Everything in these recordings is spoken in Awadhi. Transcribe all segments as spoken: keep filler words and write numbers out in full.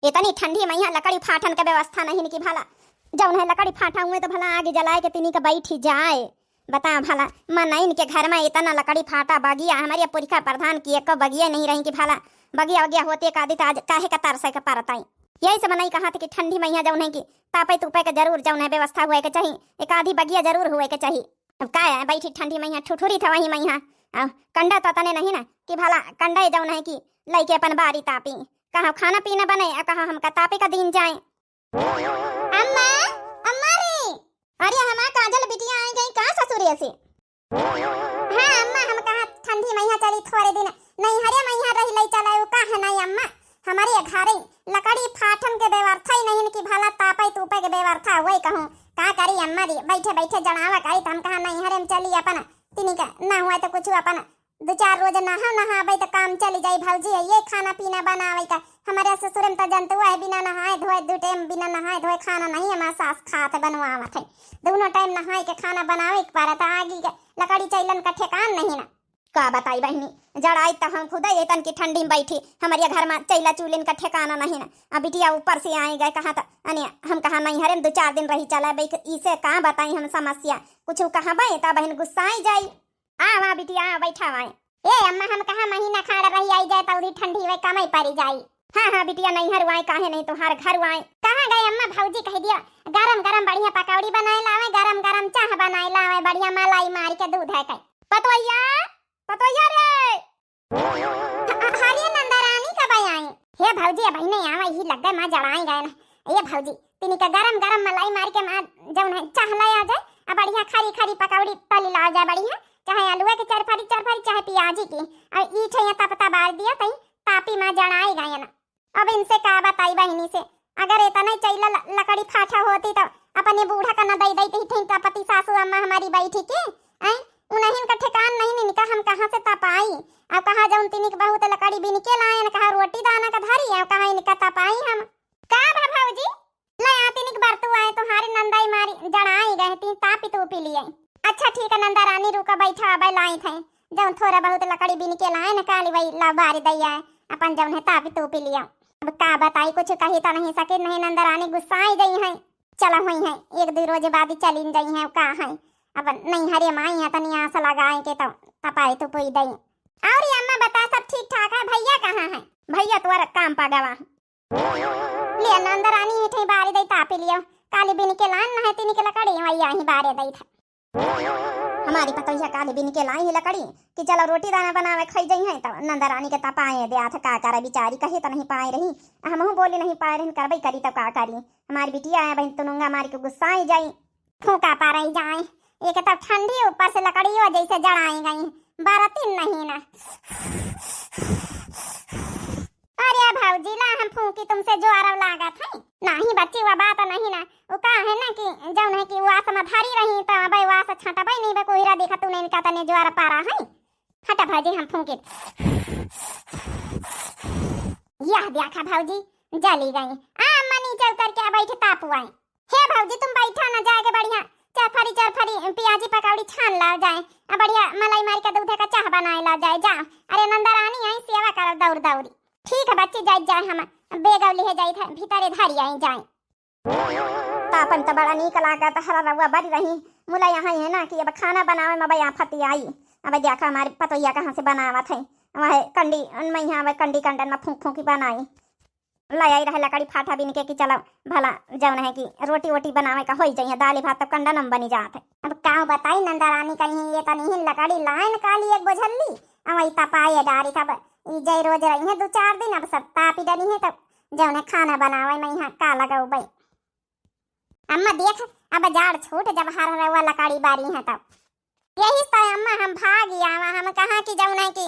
इतनी ठंडी मइहाँ लकड़ी फाठन के व्यवस्था नहीं कि भला जौन है लकड़ी फाठा हुए तो भला आगे जलाए के तिनी के बैठी जाए। बता भला, मनइन के घर में इतना लकड़ी फाटा बगिया, हमरे पुरखा प्रधान की एको बगिया नहीं रही कि भला बगिया वगिया होते का आदि तो आज काहे का तरसे के परताई। यही से मनई कहा थे कि ठंडी मइहाँ जौन है कि तापे तुपे के जरूर जौन है व्यवस्था हुए के चाही, एक आधी बगिया जरूर हुए के चाही। अब का है, बैठी ठंडी मइहाँ ठुठुरी था वही मइहाँ। अब कंडा तो तने नहीं ना कि भला कंडे जौन है कि लइके अपन बारी तापी, कहाँ खाना पीना बने, आ कहाँ हमका तापे का दिन जाए। अम्मा, अम्मा रे, अरे हमार काजल बिटिया आई गई का ससुरे से? हाँ अम्मा, हम कहा ठंडी मइहाँ चली थोड़े दिन नैहरे मइहाँ रही लई चले, उ का है नहीं अम्मा, हमरे घरे लकड़ी फाठन के व्यवस्था ही नहीं कि भला तापे तूपे के व्यवस्था हुए कहूँ। का करी अम्मा रे, बैठे बैठे जड़ावा करी, तो हम कहा नैहरे में चली अपन, तिनी का ना हुआ तो कुछ अपन दो चार रोज नहा नहावे तो काम चली जाई भौजी, ये खाना पीना बनावे का। हमारे ससुर में तो जनतुआ है, बिना नहाए धोए, दो टाइम बिना नहाए धोए खाना नहीं हमार सास खात बनवावत है। दोनों टाइम नहाए के खाना बनावे के पड़त, आगी के लकड़ी चैलन का ठेकान नहीं ना। का बताई बहिनी, जड़ाई तो हम खुद एतन की ठंडी में बैठी, हमारे घर में चैला चूल्हिन का ठेकाना नहीं ना। अब बिटिया ऊपर से आए गए कहा तो अने हम कहा नैहरे में दो चार दिन रही चला बे, इसे का बताई हम समस्या, कुछ कहा बे ता बहन गुस्साई जाई। आ वहाँ बिटिया, आ बैठा वहाँ। ए अम्मा, हम कहा महीना खाड़ रही आई जाए, तौरी ठंडी वे कमई पड़ी जाई। हाँ, हाँ बिटिया, नैहर वाए, काहे नहीं तुम्हार घर वाए। कहाँ गए अम्मा? भौजी कह दिया, गरम गरम बढ़िया पकौड़ी बनाए लावे, गरम गरम चाह बनाए लावे, बढ़िया मलाई मार के दूध है कई। पतोहिया, पतोहिया रे। ह-, ह-, हरिये नंदरानी कब आई? हे भौजी, अब नहीं आवा, ही लग गए माँ जड़ाई गए ना। ये भौजी, तिनी का गरम गरम मलाई मार के माँ जौन है चाह लाया जाए, आ बढ़िया खरी खरी पकौड़ी तली लाया जाए बढ़िया, चाहे आलूए के चरफरी चरफरी, चाहे प्याजी की। और ई छैया तपता बार दिया तई तापी माँ जड़ाई गए ना। अब इनसे का बताई बहिनी से, अगर इतना ही चैला ल-, लकड़ी फाठा होती तो अपने बूढ़ा का न दई दई थी, ठीक तपती सासू अम्मा हमारी बैठी की। ऐ उन्हीं का ठेकान नहीं, इनका हम कहाँ से तपाई? अब कहाँ जौन तिनिक बहुत लकड़ी बिन के लाए न, कहाँ रोटी दाना का धरी, अब कहाँ इनका तपाई हम? का भा भौजी? ले आ तिनिक बरतू आए, तुम्हारे नंदाई मारी जड़ाई गए, ती तापी तूपी लिए। अच्छा ठीक है नंदा रानी, रुका बैठा, अबै लाई थे, जौन थोड़ा बहुत लकड़ी बिन के लाए न काली वही ला बारी दैया, अपन जौन है तापी तूपी लिया। अब का बताई, कुछ कही तो नहीं सके, नहीं नंदा रानी गुस्साई गई है। चला हुई है, एक दो रोज बाद ही चली जाई है, का है, अब नैहरे माई है, तनी आस लगाए के तो तपाई तूपी दई। और ये अम्मा बता, सब ठीक ठाक है? भैया कहाँ है? भैया तोर काम पा गवा। ले नंद रानी, हेठे बारी दई तापी लियो, काली बिन के लान न है, तिनी के लकड़ी वही आही बारे दई था। हमारी पतोहिया काली बिन के लाई है लकड़ी कि चलो रोटी दाना बनावे खाई जाई है, तो नंद रानी के तपाए दे आथ, का करे बिचारी, कहे तो नहीं पाए रही, हमहू बोली नहीं पाए रही, करबई करी तो का करी, हमारी बिटिया है बहन तुनुंगा मारी के गुस्साई जाई। फूंका पारई जाए, एक तो ठंडी, ऊपर से लकड़ियो जैसे जड़ाई गई, बरती नहीं ना। अरे भौजी ला हम फूंकी, तुमसे जोरव लागत है। नहीं बच्ची, वह बात नहीं ना, वो का है ना कि जौन है कि वो आस में धरी रही तो अब वास छटबई नहीं बे, कोहिरा देखा तू नहीं का तने जोर पारा है। हटा भौजी हम फूंकी। यह देखा भौजी जली गई। आ अम्मा नीचे उतर के बैठ तापुआई। हे भौजी, तुम बैठा ना, जाके बढ़िया चरफरी चरफरी प्याजी पकौड़ी छान लाओ जाए, आ बढ़िया मलाई मार के दूधे का चाह बनाए लाओ जाए, जाओ। अरे नंदा रानी आई सेवा करब दौड़ दौड़ी। ठीक है बच्ची, जाइत जाए, हम बेगौली है जाइत है, भीतरे धरी आई जाए। तापन तो बड़ा नीक लागत, हरा रउआ बरी रही, मुला यहाँ है ना कि अब खाना बनावे में अब आफत आई। अब देखा हमारी पतोहिया कहाँ से बनावत है, वह कंडी, उनमें यहाँ वह कंडी कंडन में फूंक फूंकी बनाई। ले आई रहे लकड़ी फाठा बिन के कि चलो भला जौन है कि रोटी वोटी बनावे का होई जाइए, दाली भात तो कंडन में बनी जात है। अब का बताई नंदा रानी, कहीं ये तनी ही लकड़ी लाइन काली एक बोझल्ली, अब वही तपाए डारी था। अब ई जय रोज रही है दो चार दिन, अब सब तापी डरी है, तब जौन है खाना बनावे में यहाँ का लगौबे। अम्मा देख, अब जाड़ छूट जब हर रउआ लकड़ी बारी है तब। यही से अम्मा हम भागी आवा, हम कहा कि जौन है कि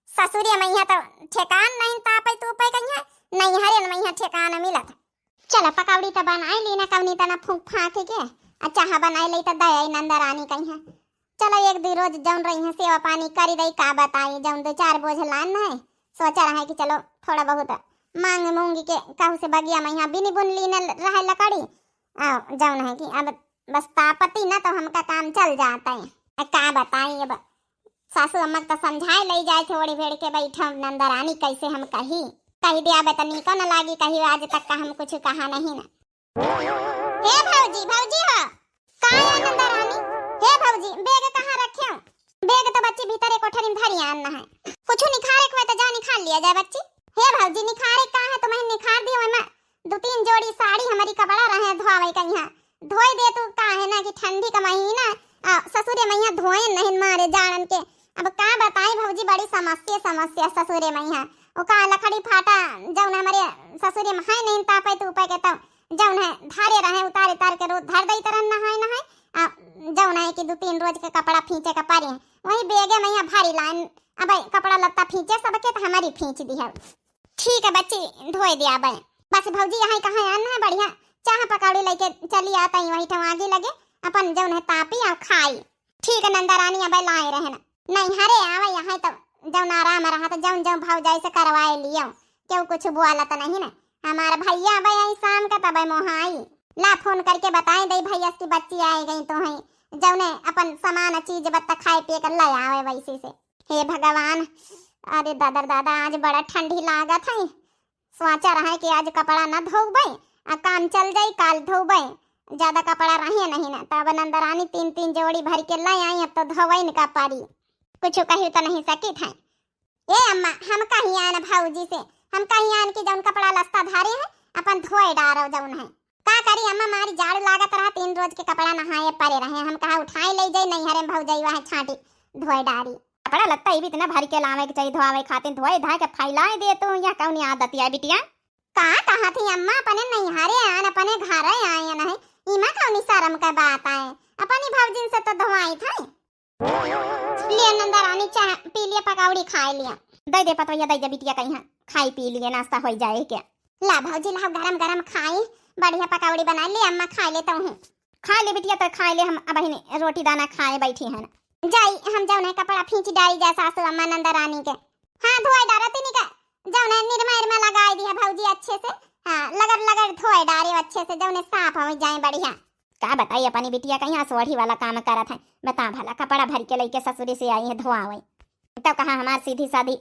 ससुरे में यहाँ तो ठेकान नहीं तापे तूपे कहीं है, नहीं हरे में यहाँ ठेकान मिलत। चलो पकौड़ी तो बनाई ली ना कौनी तना फूंक फांक के, आ चाह बनाई ली तो दे आई नंदा रानी कहीं है। चलो एक दो रोज जौन रही है सेवा पानी करी रही, का बताई जौन दो चार बोझ लान है, सोचा रहे कि चलो थोड़ा बहुत मांग मूंग के कहू से बगिया में यहाँ बिनी बुन ली न रहे लकड़ी, आ, जौन है कि अब बस तापती ना तो हमका काम चल जाता है। आ, का बताई अब सासू अम्मा तो समझाए ले जाए थोड़ी भेड़ के बैठा नंदा रानी कैसे हम कही। कहि दियाबे त नीको न लागी, कहियो आज तक का हम कुछ कहा नहीं ना। हे भौजी, भौजी हो। का है नंदा रानी? हे भौजी, bag कहाँ रखे हो? Bag तो बच्ची भीतर एक कोठरी में धरी आन है। कुछ निखारे के होए तो जा निखार लिया जाए बच्ची। हे भौजी, निखारे का है, तुम्हें निखार दियो, ओइमा दो तीन जोड़ी साड़ी हमारी कपड़ा रहे धोआवे कहीं, धोए दे तू। का है ना कि ठंडी का महीना, आ, ससुरे मइहाँ धोए नहीं मारे जाड़न के। अब का बताई भौजी, बड़ी समस्या, समस्या ससुरे मइहाँ। ओ का लकड़ी फाटा जौन हमारे ससुरे में है नहीं, तापे तूपे के तो जौन है धारे रहे, उतारे उतार के रोज धर दई तरह नहाए नहाए। आ, जौन है कि दो तीन रोज के कपड़ा फींचे के पड़े हैं, वही bag मइहाँ भारी लाइन। अब कपड़ा लत्ता फींचे सबके तो हमारी फींच दी है। ठीक है बच्ची, धोए दिया बे। बस भौजी, यहाँ कहाँ आना है, बढ़िया चाह पकौड़ी लेके चली आता ही, वही ठवागी लगे अपन जौन है तापी और खाई। ठीक है नंदा रानी, अब लाए रहे ना, नैहरे आवे, यहाँ तो जौन आराम रहा तो जौन जौन भौजाई से करवाए लियो, क्यों कुछ बोला तो नहीं ना। हमार भैया अब आई शाम का तब मोहाई, ला फोन करके बताए दे भैया की बच्ची आए गई तो है, जौने अपन सामान चीज बत्ता खाए पिए कर ले आवे वैसे से। हे भगवान, अरे दादा रे दादा, आज बड़ा ठंडी लागत है। सोचा रहे कि आज कपड़ा न धोबे, आ काम चल जाई, काल धोबे, ज्यादा कपड़ा रहे नहीं ना। तब नंदरानी तीन तीन जोड़ी भर के ले आई, अब तो धोवे इनका पड़ी, कुछ कही तो नहीं सकित है। ए अम्मा, हम कही आन भौजी से, हम कही आन कि जौन कपड़ा लस्ता धारे है अपन धोए डारो जौन है। का करी अम्मा, मारी जाड़ लागत रहा, तीन रोज के कपड़ा नहाए परे रहे, हम कहा उठाए ले जाई नैहरे में भौजैया है छाटी धोए डारी। कपड़ा लत्ता ई भी इतना भर के लावे के चाहिए धोआवे खातिर, धोए धाए के फैलाए दे तू, यह कौन आदत है बिटिया? का कहा थी अम्मा, अपने नैहरे आन, अपने घरे आए नहीं, इमा कौनी शर्म का बात आए, अपनी भौजिन से तो धोआई था। लिया नंदा रानी, चाह पी लिया, पकौड़ी खाए लिया। दे दे पतोहिया, दे दे बिटिया, कहीं खाई पी लिए, नाश्ता हो जाए क्या। ला भौजी, लाओ गरम गरम खाई, बढ़िया पकौड़ी बनाए ले, अम्मा खाए ले तू। खाए ले बिटिया, तो खाए ले, हम अब हिने रोटी दाना खाए बैठी हैं। जाई, हम जौन है कपड़ा फींच डारी जाए सासू अम्मा नंदा रानी के। हाँ, धोए डारो तीनी का, जौन है निरमा इरमा लगाए दिया भौजी अच्छे से। हाँ, लगड़ लगड़ धोए डारे अच्छे से, जौन है साफ हो जाए बढ़िया। का बताई, अपनी बिटिया कहीं असोढ़ी वाला काम करत है। बता भला, कपड़ा भर के लइके ससुरी से आई है धोआवे, तब कहा हमार सीधी सादी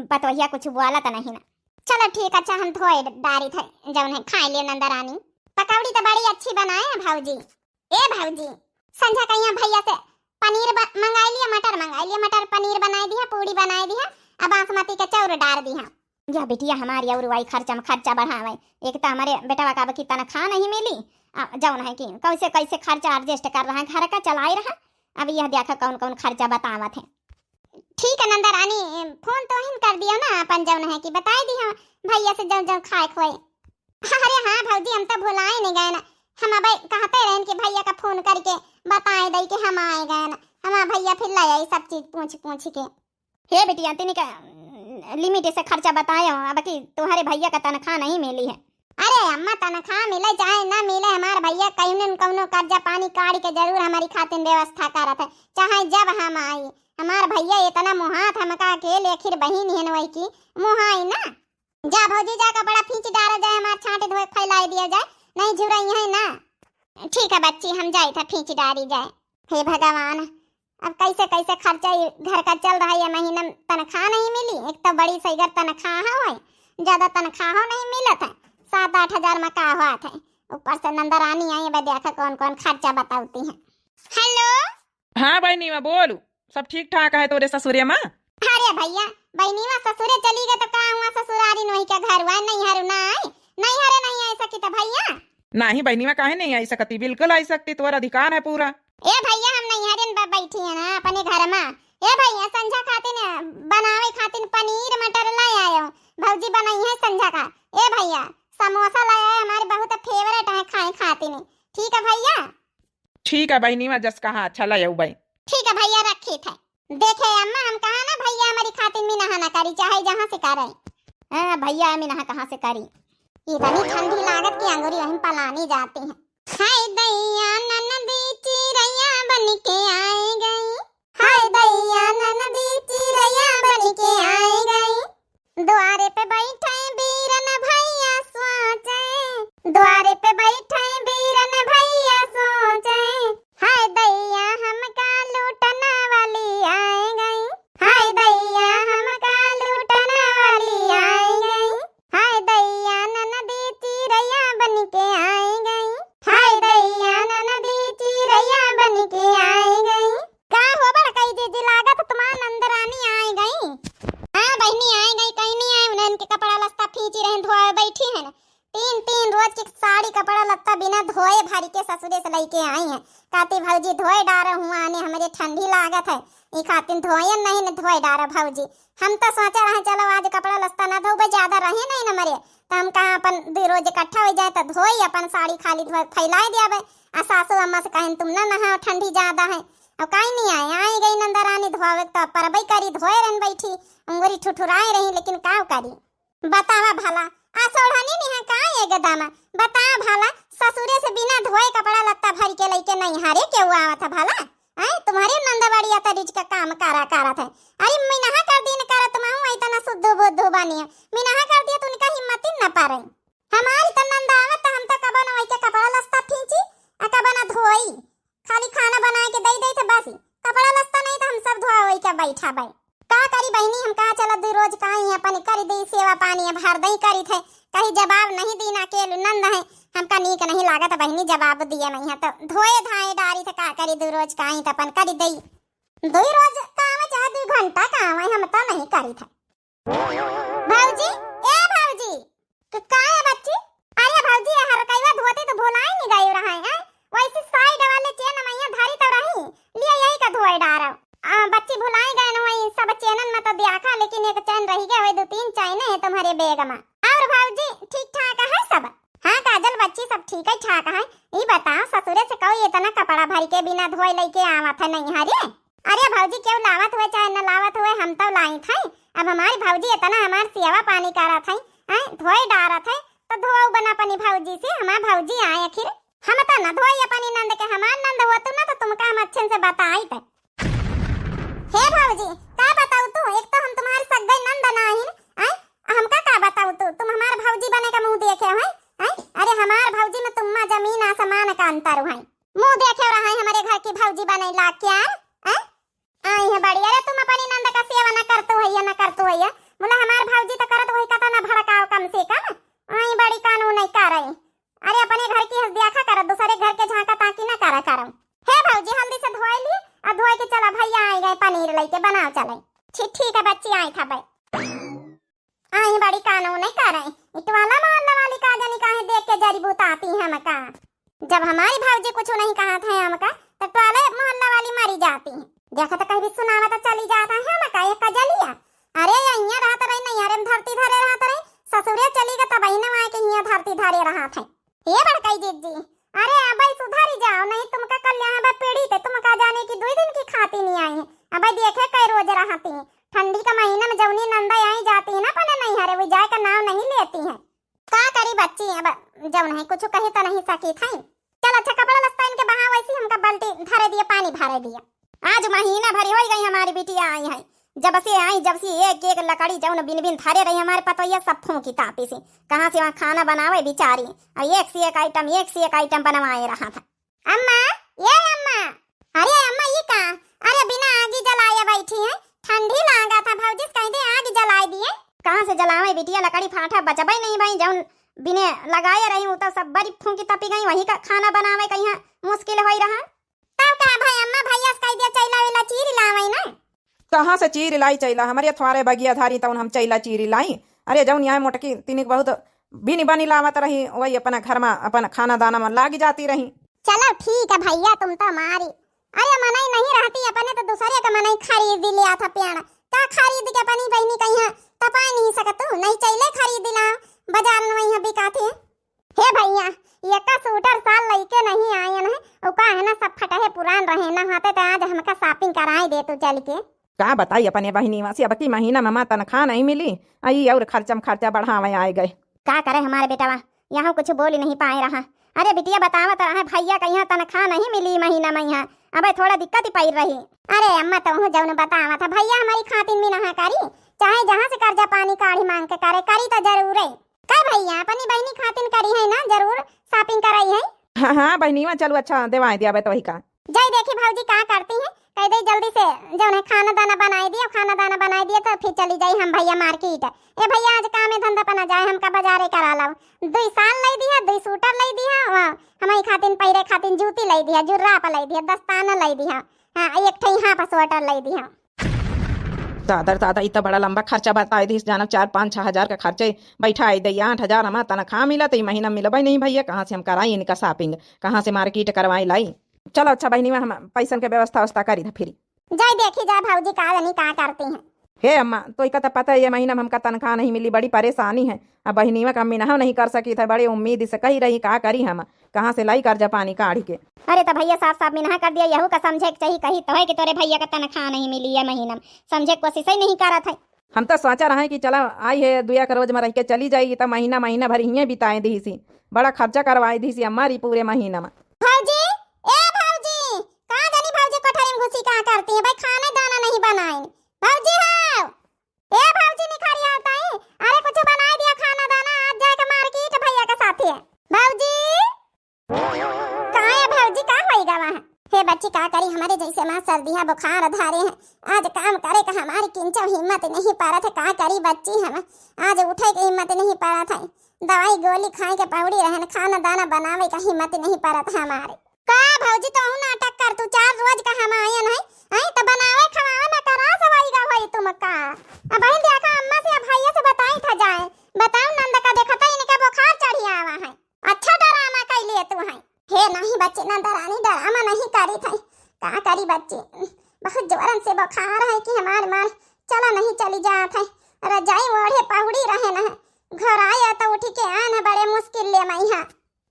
पतोहिया कुछ बोला त नहीं ना। चलो ठीक, अच्छा हम धोए डारी थे, जौन है खाए ले नंदा रानी। पकौड़ी तो बड़ी अच्छी बनाए है भौजी। ए भौजी, संझा कहिया भैया से पनीर ब-, मंगाई लिया, मटर मंगाई लिया, मटर पनीर बनाए दिया, पूड़ी बनाए दिया, अब बासमती के चाउर डार दिया। या बिटिया हमारी और वही खर्चा में खर्चा बढ़ावे। एक तो हमारे बेटवा का अब की तनख्वाह नहीं मिली, आ, जौन है कि कैसे कैसे खर्चा adjust कर रहा है, घर का चलाए रहा। अब यह देखा कौन कौन खर्चा बतावत है। ठीक है नंदा रानी, फोन तो हिन कर दियो ना अपन, जौन है कि बताए दियो भैया से जौन जौन खाए खोए। अरे हाँ भौजी, हम तो भुलाए नहीं गए ना, हम अब कहते रहन कि भैया का फोन करके बताए दई कि हम आए गए ना, हमार भैया फिर ले आई सब चीज पूछ पूछ के। हे बिटिया, तनिक limit से खर्चा बतायो, अब की तुम्हारे भैया का तनख्वाह नहीं मिली है। अरे अम्मा, तनख्वाह मिले चाहे ना मिले, हमार भैया कहीं न कौनो कर्जा पानी काढ़ के जरूर हमारी खातिर व्यवस्था करत है, चाहे जब हम आई। हमार भैया इतना मोहात, हमका अकेले आखिर बहिन हन वही की मोहाई ना। जा भौजी, जा कपड़ा फींच डारा जाए, हमार छांटे धोए फैलाई दिया जाए, नहीं झुरई है ना। ठीक है बच्ची, हम जाई था फींच डारी जाए। हे भगवान, अब कैसे कैसे खर्चा ये घर का चल रहा है, ये महीना में तनख्वाह नहीं मिली, एक तो बड़ी सही घर तनख्वाह हो है, ज्यादा तनख्वाह हो नहीं मिलत है, सात आठ हजार में का होत है, ऊपर से नंदरानी आई, अब देखा कौन कौन खर्चा बतावती है। हेलो। हाँ बहिनीवा बोलू, सब ठीक ठाक है तोरे ससुरे मा? अरे भैया, बहिनीवा ससुरे चली गए तो का हुआ, ससुरारी नोही के घर हुआ, नैहर ना आई, नैहरे नहीं आई सकी तो भैया। नहीं बहिनीवा, काहे नहीं आई सकती, बिल्कुल आई सकती, तोर अधिकार है पूरा। ए भैया, हम नैहरिन ब-, बैठी है ना अपने घर मा। ए भैया, संझा खातिन बनावे खातिन पनीर मटर ले आयो, भौजी बनाई है संझा का। ए भैया, समोसा ले आयो, हमारे बहुत favourite है खाए खातिन। ठीक है भैया। ठीक है बहिनीवा, जस कहा अच्छा ले आऊ बई। ठीक है भैया, रखी थे। देखे अम्मा, हम कहा ना भैया हमारी खातिन मिनहा ना करी, चाहे जहाँ से करे। हाँ भैया, मिनहा कहाँ से करी। इतनी ठंडी लागत की अंगूरी वहीं पलानी जाती है। हाय दैया ननदी चिरैया बन के आए गई। हाय दैया ननदी चिरैया बन के आए गई। द्वारे पे बैठे बीरन भैया सोचे, द्वारे पे बैठे बीरन भैया सोचे, हाय दैया हमका लूटन वाली आए गई, हाय दैया हमका लूटन वाली आए गई। तीन तीन रोज के साड़ी कपड़ा लत्ता बिना धोए भरी के ससुरे से लइके आई हैं। कहती, "भौजी धोए डारो हुआ आने, हमरे ठंडी लागत है, ई खातिर धोए नहीं न धोए डारो भौजी।" हम तो सोचे रहे, चलो आज कपड़ा लत्ता ना धोबे, ज्यादा रहे नहीं न मरे, तो हम कहा अपन दुइ रोज इकट्ठा होइ जाए तो धोई, अपन साड़ी खाली धोए फैलाए दियाबे। आ सासू अम्मा से कहेन, "तुम ना नहाओ, ठंडी ज्यादा है।" अब काई नहीं आए, आई गई नंदरानी धोवे तो परबई करी, धोए रहन बैठी, उंगरी ठुठुराए रही, लेकिन का करी। बतावा भला, आ सोढ़नी निहा का एकदम, बतावा भला, ससुरे से बिना धोए कपड़ा लत्ता भरी के लइके नैहरे केहू आवत है भला? हैं, तुम्हरे नंद बड़ी अतरीज का काम करा करत है। अरे मिनहा कर दिन करत महू इतना सुद्धू बुद्धू बनी, मिनहा कर दिया तो उनका हिम्मत ही न पारे। हमारी तो नंद आवत तो हम तो कबो न वही के कपड़ा लत्ता फींची, आ कबो न धोई। खाली खाना बनाए के दई दई थे बस, कपड़ा लत्ता नहीं तो हम सब धोआ होई के बैठा बे। का करी बहिनी, हम कहा चला दुइ रोज का ही अपन करी दई सेवा पानी, अब हर दई करी थे, कहीं जवाब नहीं दीना, अकेलू नंद है, हमका नीक नहीं लागत बहिनी, जवाब दिए नहीं है तो धोए धाए डारी थे, का करी दुइ रोज का ही तो अपन करी दई। दुइ रोज का आवे चाहे दुइ घंटा का आवे, हम तो नहीं करी थे। भौजी, ए भौजी, क-, का है बच्ची? अरे भौजी, ये हरकैवा धोती तो भुलाई नहीं गई रहा है, हैं? वैसे साइड वाले चेन मैया धरी तो रही, लिया यही का धोए डारो। आ, बच्ची भुलाई गए न, वही सब चेनन में तो दिया खा, लेकिन एक चेन रही गए, वही दो तीन चेन है तुम्हारे बैग में। और भौजी, ठीक ठाक है सब? हाँ काजल बच्ची, सब ठीक है ठाक है। ई बताओ, ससुरे से कहो इतना कपड़ा भर के बिना धोए लेके आवत है नहीं हरे? अरे भौजी, केहू लावत हुए चाहे न लावत हुए, हम तो लाई थे। अब हमारी भौजी इतना हमार सेवा पानी करत है, हैं, धोए डारत है, तो धोऊ बना अपनी भौजी से, हमार भौजी आए आखिर। हम तो न धोई अपनी नंद के, हमार नंद होतू ना तो तुमका हम अच्छे से बताइत। हे भौजी, का बताऊ तू, एक तो हम तुम्हारी सग्गई नंद नाहिन, हैं, हमका का बताऊ तू, तुम हमार भौजी बने का मुंह देखे हो, हैं, हैं? अरे हमार भौजी में तुम्मा जमीन आसमान का अंतर है। मुंह देखे रहा है हमारे घर की भौजी बने ला क्या, हैं? आई है बड़ी, अरे तुम अपनी नंद का सेवा न करतू है या न करतू है, बोला हमार भौजी तो करत वही कता न भड़काओ कम से कम। आई बड़ी कानून नहीं कर रही। अरे अपने घर की हंस दिया खा करत, दूसरे घर के झांका ताकी न करा करो। हे भौजी हल्दी से धोए ली और धोए के चला भैया आई गए पनीर लेके बनाओ चले। ठी-, ठीक है बच्ची आई था भाई। आई बड़ी कानून नहीं करे। इटवाला मोहल्ला वाली का जानी काहे देख के जड़ी बुताती है हमका। जब हमारी भौजी कुछ नहीं कहा था हमका, तो टोले मोहल्ला वाली मरी जाती है। देखा तो कहीं भी सुनावा तो चली जाता है हमका, ये कजलिया। अरे, ये यहाँ रहत रही, नहीं, अरे, हम धरती धरे रहत रही, ससुरे चली गए, तब ही नवाए के यहाँ धरती धरे रहत है। ये बड़कई जिज्जी, अरे, अबे सुधरी जाओ, नहीं तुमका कल्याण बा पीड़ित है, तुमका जाने की दुई दिन की खाती नहीं आई है। अबे देखे कई रोज रहती है, ठंडी का महीना में जौनी नंदा आई जाती है ना अपने नैहरे, वो जाए का नाम नहीं लेती है। का करी बच्ची, अब जौन है कुछ कही तो नहीं सकी थई। चल अच्छा, कपड़ा लत्ता इनके बहा, वैसे हमका बाल्टी धरे दिए, पानी भरे दिए। आज महीना भरी होई गई हमारी बिटिया आई है, जब से आई, जब से एक एक लकड़ी जौन बिन बिन धरे रही हमारे पतोहिया, सब फूंकी तापी से, कहाँ से वहाँ खाना बनावे बिचारी। और एक से एक आइटम, एक से एक आइटम बनवाए रहा था। अम्मा, ये अम्मा। अरे अम्मा, ये का? अरे बिना आगी जलाए बैठी है, ठंडी लागा था भौजी से कह दे आगी जलाए दिए। कहाँ से जलावे बिटिया, लकड़ी फाटा बचबे नहीं भाई, जौन बिने लगाए रही हूँ तो सब बड़ी फूंकी तपी गई, वही का खाना बनावे कहीं मुश्किल होई रहा। तब का भाई अम्मा, भैया से कह दिया चैला वेला चीर लावे ना। कहाँ से चीर लाई चैला? हमरे थ्वारे बगिया धारी तउन हम चैला चीरी लाई। अरे जउन यहाँ मोटकी तिनिक बहुत बिनी बनी लावत रही, वही अपना घर मा अपन खाना दाना मा लाग जाती रही। चलो ठीक है भैया, तुम तो मारी। अरे मनई नहीं रहती अपने तो दूसरे का मनई खरीद लिया था पेड़। का खरीद के अपनी बहनी कहीं तपाई नहीं सकतू? नहीं चैले खरीद ला, बाजार में वहीं बिकाते। हे भैया, ये का सूटर साल लइके नहीं आयन है, उ का है ना, सब फटहे पुरान रहे ना, होते तो आज हमका shopping कराई दे तू चल के। का बताई अपने बहिनी मा से, अब की महीना मा तनखा नहीं मिली, आई और खर्चम खर्चा बढ़ावे आए गए। का करे हमारे बेटवा, यहाँ कुछ बोल ही नहीं पाए रहा। अरे बिटिया बतावत रहा भैया का यहाँ तनखा नहीं मिली महीना मा, यहाँ अबे थोड़ा दिक्कत ही पाई रही। अरे अम्मा तो हूँ जौन बतावत है भैया हमारी खातिन में नहा करी, चाहे जहाँ से कर्जा पानी काढ़ी मांग के करे, करी तो जरूर है। का भैया, अपनी बहिनी खातिन करी है ना, जरूर shopping कराई है। हाँ, हाँ, बहिनीवा, चलो, अच्छा, देवाई दिया बे तो वही का। जाई देखी भौजी का करती है, कह दे जल्दी से, जौन है खाना दाना बनाई दिया, खाना दाना बनाई दिया तो फिर चली जाई हम भैया market। ए भैया, आज कामे धंधा पना जाए, हमका बाजारे करा लाओ। दुई साल लाई दिया, दुई सूटर लाई दिया, वाह, हमारी खातिन पैरे खातिन जूती लाई दिया, जुर्राब लाई दिया, दस्ताना लाई दिया, हाँ, एक ठे half sweater लाई दिया। दादा रे दादा, ई त बड़ा लंबा खर्चा बताइ दिहिस, जानब चार पाँच छह हजार का खर्चा बैठाइ देई, आठ हजार हमार तनखाह मिलत, ई महीना मिलबै नहीं भइया, कहाँ से हम कराई इनका shopping, कहाँ से market करवाई लाई। चलो अच्छा बहिनी, हम पैसन के व्यवस्था उवस्था करी था फिर। जाई देखी जाए भौजी का जानी का करती हैं। हे अम्मा, तोइका त पता है ये महीना में हमका तनखाह नहीं मिली, बड़ी परेशानी है। अब बहिनीवा का मिनहा नहीं कर सकी थे, बड़ी उम्मीद से कही रही, का करी हम, कहाँ से लाई कर्जा पानी काढ़ी के। अरे त भइया साफ साफ मिनहा कर दिया, यहू का समझे के चाही, कही तो है कि तोरे भइया का तनखाह नहीं मिली है महीना में, समझे के कोशिश ही नहीं करत है। हम त सोचा रहे कि चला आई है दुइया के रोज में रह के चली जाएगी, त महीना महीना भर हिये बिताए दिहिसी, बड़ा खर्चा करवाए दिहिसी अम्मा री पूरे महीना में। भौजी, ए भौजी, का जानी भौजी कोठरी में घुसी का करती है भाई, खाना दाना नहीं बनाइन। भौजी हो, ए भौजी निखरी आवत है, अरे कुछ बनाइ दिया खाना दाना, आज जाए के market भइया के साथे। भौजी, का है भौजी, का होई गवा है? हे बच्ची का करी, हमारे जैसे माँ सर्दी है बुखार धारे हैं, आज काम करे का हमारी किंचो हिम्मत नहीं परत है, का करी बच्ची हम, आज उठे के हिम्मत नहीं परत है, दवाई गोली खाए के पौड़ी रहन, खाना दाना बनावे का हिम्मत नहीं परत है हमारे। का भौजी, तोहू नाटक कर, तू चार रोज का हम आयन है, हैं? त बनावे खवावे में करा सवाई गा होई तुम का? अब बहिन देखा, अम्मा से या भइया से बताई था जाए, बताओ नंद का देखत है इनका बुखार चढ़ी आवा है। अच्छा डरामा कैले तू है। हे नहीं बच्ची नंद रानी, डरामा नहीं करी था, का करी बच्ची, बहुत जोरन से बुखार है कि हमार मार चला नहीं चली जात है, रजाई ओढ़े पहुड़ी रहे न, घर आया तो उठी के आन बड़े मुश्किल ले मई है।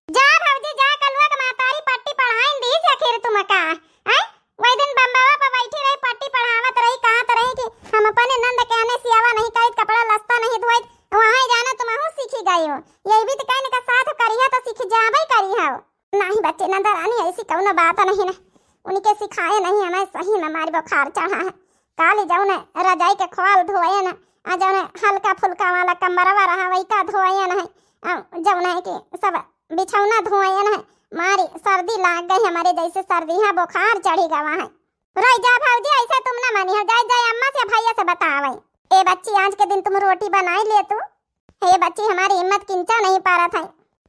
जा भौजी जा, कलुआ के महतारी पट्टी पढ़ाइन दिहिस आखिर तुमका, हैं? वही दिन बम्बवा पर बैठी रही, पट्टी पढ़ावत रही, कहत रही कि हम अपने नंद के आने सियावा नहीं करित, कपड़ा लत्ता नहीं धोइत, वहाँ जाना तुमहू सीखी गई हो। यही भी तो कहने का साथ करिहा तो सीख जाबे करी हो। नहीं बच्ची नंद रानी, ऐसी कौनो बात नहीं न, उनके सिखाए नहीं हमें, सही में हमारी बुखार चढ़ा है। काली जौन रजाई के खोल धोए न, आ जौन हल्का फुल्का वाला कमरवा रहा वही का धोए न है, आ जौन है कि सब बिछौना धोएन है, मारी सर्दी लाग गई हमारे, जैसे सर्दी है बुखार चढ़ी गवा है। रह जा भौजी, ऐसे तुम ना मानी हो, जाए जाए अम्मा से भैया से बतावे। ए बच्ची, आज के दिन तुम रोटी बनाई ले तू। हे बच्ची, हमारी हिम्मत किंचा नहीं पारत है।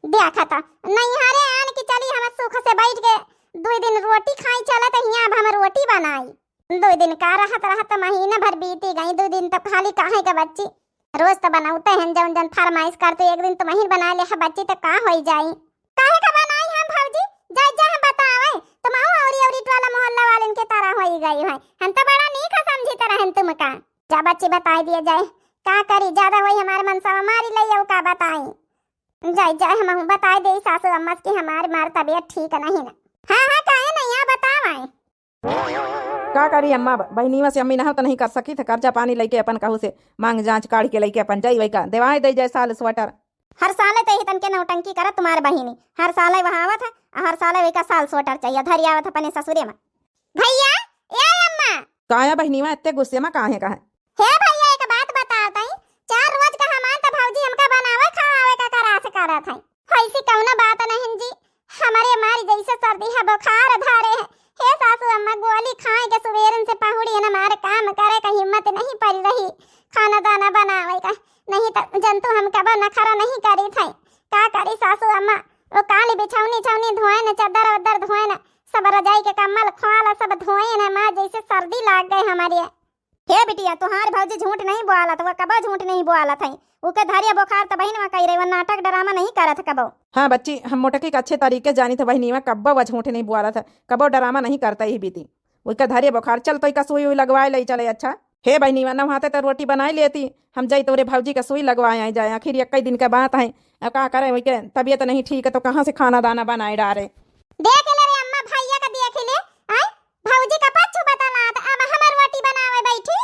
देखा था नैहरे आन की चली हम सुख से बैठ के दुई दिन रोटी खाई चलत हिया, अब हम रोटी बनाई। दुई दिन का रहत रहत महीना भर बीती गई, दुई दिन तो खाली काहे के बच्ची रोज तो बनावते हैं, जौन जौन फरमाइश करते, एक दिन तुम ही बना ले हा बच्ची, तो का होई जाई? काहे का बनाई हम भौजी? जाई जा हम बतावे, तुम आओ औरी औरी टोला मोहल्ला वालन के तरह होई गई है। हम तो बड़ा नीक समझी तरह हैं तुमका। जा बच्ची बताई दिया जाए, का करी, ज्यादा होई हमारे मनसा मारी ले, का बताई? जाई जाए हम बताई दे सासू अम्मा से कि हमारे मार तबीयत ठीक नहीं ना। हाँ हाँ, काहे नहीं, यहाँ बतावे। का करी अम्मा, ब-, बहिनीवा से अम्मी नहा तो नहीं कर सकी थे, कर्जा पानी लइके अपन कहू से मांग जांच काढ़ के लइके अपन जाई वही का देवाए दे जाए साल स्वेटर। हर साल ते ही तनके नौटंकी करत तुम्हारे बहिनी, हर साल वहाँ आवत है, आ हर साल वही का साल स्वेटर चाहिए, धरी आवत अपने ससुरे में। भैया, ए अम्मा। काया बहिनीवा, इतने गुस्से में काहे का है? हे भैया, एक बात बताओ तई, चार रोज का हमार त भौजी हमका बनावे खवावे का करास करत है। ऐसी कौनो बात नहीं जी, हमारे मारी जैसे सर्दी है, बुखार धारे है। हे सासू अम्मा, गोली खाए के सुबेरन से पहुड़ी है ना, मारे काम करे का हिम्मत नहीं पड़ रही खाना दाना बनावे का, नहीं तो जंतु हम कबो नखरा नहीं करी थे। का करी सासू अम्मा, वो काली बिछौनी छौनी धोए न, चद्दर वद्दर धोए न, सब रजाई के कम्बल ख्वाल सब धोए न, माँ जैसे सर्दी लाग गए हमारे। हे बिटिया, तुहार भौजी झूठ नहीं बोलत, वो कबो झूठ नहीं बोलत है। उके धरिया बुखार त बहिन में कही रही, वो नाटक डरामा नहीं करत कबो। हाँ बच्ची, हम मोटकी के अच्छे तरीके जानी थे बहिनी में, कब्बो वो झूठ नहीं बोलत है, कबो डरामा नहीं करता ही बीती। उके धरिया बुखार, चल तो इका सुई उई लगवाए लई चले। अच्छा हे बहिनी में, नहाते तो रोटी बनाई लेती, हम जाई तोरे भौजी का सुई लगवाए आई जाए, आखिर एक दिन का बात है। अब का करे, वही के तबीयत नहीं ठीक है तो कहाँ से खाना दाना बनाए डारे। देख ले रे अम्मा, भैया का देख ले, आई भौजी का पच्चू बतलात, अब हम रोटी बनावे बैठी।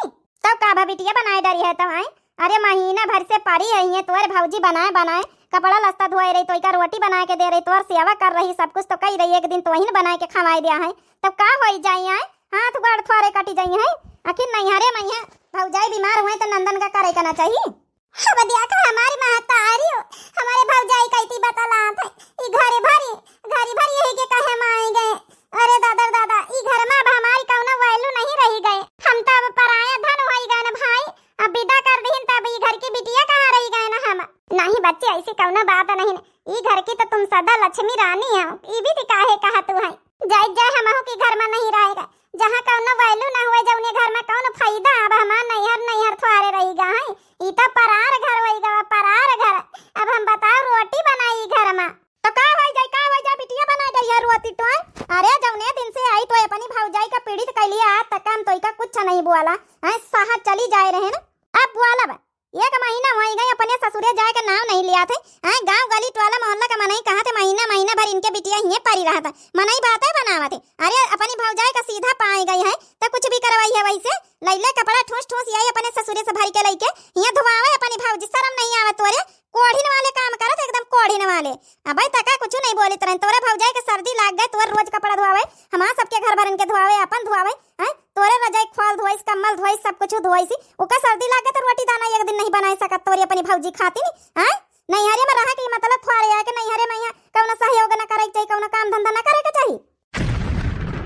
तब का भा बिटिया बनाए डरी है तब, आई? अरे महीना भर से पड़ी है ये तोर भौजी बनाए बनाए, कपड़ा लत्ता धोए रही, तो इका रोटी बनाए के दे रही, तोर सेवा कर रही, सब कुछ तो कही रही, एक दिन तो वही ने बनाए के खवाए दिया है, तब का होई जाई, आई? हाथ गोड़ थोरे कटी जाई है, आखिर नैहरे में है भौजाई बीमार हुए तो नंदन का करे का ना चाहिए। अब देखा हमारी महतारी हो, हमारे भौजाई कैती बतलात है, ई घरे भरी, घरी भरी यही के कहे माई गए। अरे दादा रे दादा, ई घर में अब हमारी कौनो value नहीं रही गए, हम तो अब पराया धन होई गए ना भाई, अब विदा कर दीन तब ई घर की बिटिया कहाँ रही गए ना हम। नहीं बच्चे, ऐसी कौनो बात नहीं, ई घर की तो तुम सदा लक्ष्मी रानी हो, ई भी काहे कहा तू है, जाए जाए हमहू की घर में नहीं रहेगा, जहाँ कउनो value ना हुए, जउने घर मा कउनो फायदा। अब हमार नैहर, नैहर थ्वारे रहि गा है, ई तो परार घर होइ गा, परार घर। अब हम बताओ रोटी बनाई घर मा। तो का होइ जाई, का होइ जाई, बिटिया बनाइ गई है रोटी तोय। अरे जउने दिन से आई तोय अपनी भौजाई का पीड़ित कइली, आज तक हम तोय का कुछ नहीं बोला है, सहत चली जाए रहे ना। अब बोला बा, एक महीना होइ गए अपने ससुरे जाए का नाव नहीं लिया थे। आए गाँव गली टोला मोहल्ला का मनई कहा थे, महीना महीना भर इनके बिटिया हिये परी रहा था, मनई बातें बनावा थे। अरे अपनी भौजाई का सीधा पाए गई है तो कुछ भी करवाई है वैसे। लैले कपड़ा ठूस ठूस आई अपने ससुरे से भर के लइके हिये धोआवे अपनी भौजी, शर्म नहीं आवे तोरे? कोढ़िन वाले काम करत एकदम कोढ़िन वाले। अबे तका कुछ नहीं बोलित रहे, तोरे भौजाई के सर्दी लाग गए, तोर रोज कपड़ा धोआवे, हमार सबके घर भरन के धोआवे, अपन धोआवे, हैं? तोरे रजाई ख्वाल धोइस, कम्बल धोइस, सब कुछ धोइस, ओका सर्दी लाग गए तो रोटी दाना एक दिन नहीं बनाए सकत तोरी अपनी भौजी खातिन, हैं? नैहरे मा रहा के मतलब थ्वारे आए के नैहरे मा यहाँ कउनो सहयोग ना करे के चाही, कउनो काम धंधा ना करे के चाही।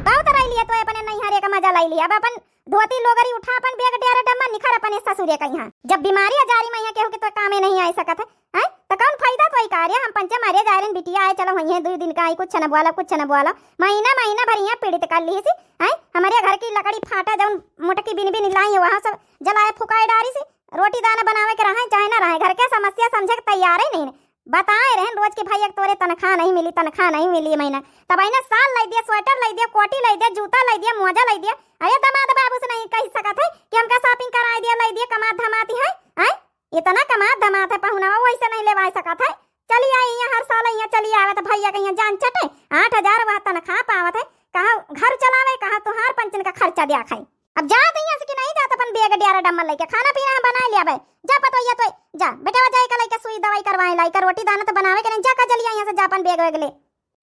बहुत रह लिया तो अपने नैहरे का मजा लाई लिया, अब अपन धोती लोगरी उठा, अपन bag डेरा डम्मा निखर अपने ससुरे का यहाँ। जब बीमारी अजारी मा यहाँ केहू के तो कामे नहीं आए सकत है, हैं? तो कउन फायदा तो ई कार्य? हम पंचे मारे जाए रहन, बिटिया आए, चलो वहीं दुई दिन का आई, कुछ न बोला, कुछ न बोला। महीना, महीना भर यहाँ पीड़ित कर ली सी, हैं? हमारे घर की लकड़ी फाटा जउन मोटकी बिन बिन लाई है, वहाँ सब जलाए फुकाए डारी सी। रोटी दाना बनावे के रहे चाहे ना रहे, घर के समस्या समझे के तैयार ही नहीं। बताए रहन रोज के भाई एक तोरे तनख्वाह नहीं मिली, तनख्वाह नहीं मिली महीना। तब आईना साल लाई दिया, sweater लाई दिया, कोटी लाई दिया, जूता लाई दिया, मोजा लाई दिया। अरे दमाद बाबू से नहीं कह सकत है कि हमका shopping कराए दिया, लाई दिया, कमात धमाती है, हैं? इतना कमात धमात है पहुनवा, वैसे नहीं लेवाए सकत है। चली आई यहाँ हर साल यहाँ चली आवत, भैया के यहाँ जान चटे, आठ हजार वह तनख्वाह पावत है, कहा घर चलावे, कहा तुहार पंचन का खर्चा दिया खाई। अब जात यहाँ से कि नहीं जात अपन bag डेरा डम्मा लेके, खाना पीना हम बनाए लिया बे। जा पतोहिया तोय, जा बेटवा जाए का लइका सुई दवाई करवाए लाई का, रोटी दाना तो बनावे के नहीं, जा का जल्दी यहाँ से जा अपन bag वैग ले।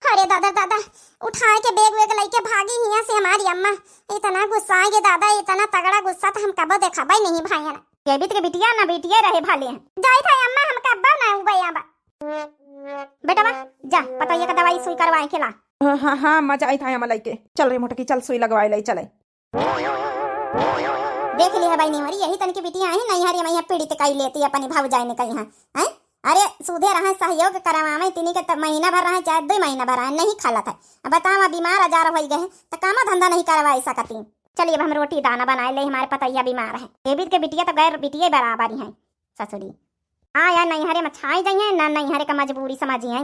अरे दादा दादा, उठाए के bag वैग लइके भागी हियाँ से हमारी अम्मा। इतना गुस्सा आए गे दादा, इतना तगड़ा गुस्सा तो हम कबो देखबे नहीं भाईन। केबित के बिटिया ना बिटिया रहे भाले हैं। जाई था अम्मा, हम कब्बो ना उबे आबा। बेटवा जा पतोहिया का दवाई सुई करवाए के ला। हाँ, हाँ, हाँ, अम्मा जाई था अम्मा लइके। चल रे मोटकी, चल सुई लगवाए लाई, चले। देख लिया भाई निमरी, यही तन की बिटिया आई नैहरे मा यहाँ पीड़ित कई लेती अपनी भौजाई ने कही है, हैं? अरे सूधे रहे सहयोग करवावे तिनी के त महीना भर रहे चाहे दुई महीना भर रहे नहीं खालत है। अब बतावा बीमार आजार होइ गए हैं तो कामो धंधा नहीं करवाई सकती। चलिए अब हम रोटी दाना बनाए ले, हमारे पतोहिया बीमार है। केबित के बिटिया तो गैर बिटिया बराबर ही है ससुरी। हाँ यार नैहरे मा छाई जाई है ना, नैहरे का मजबूरी समझी है।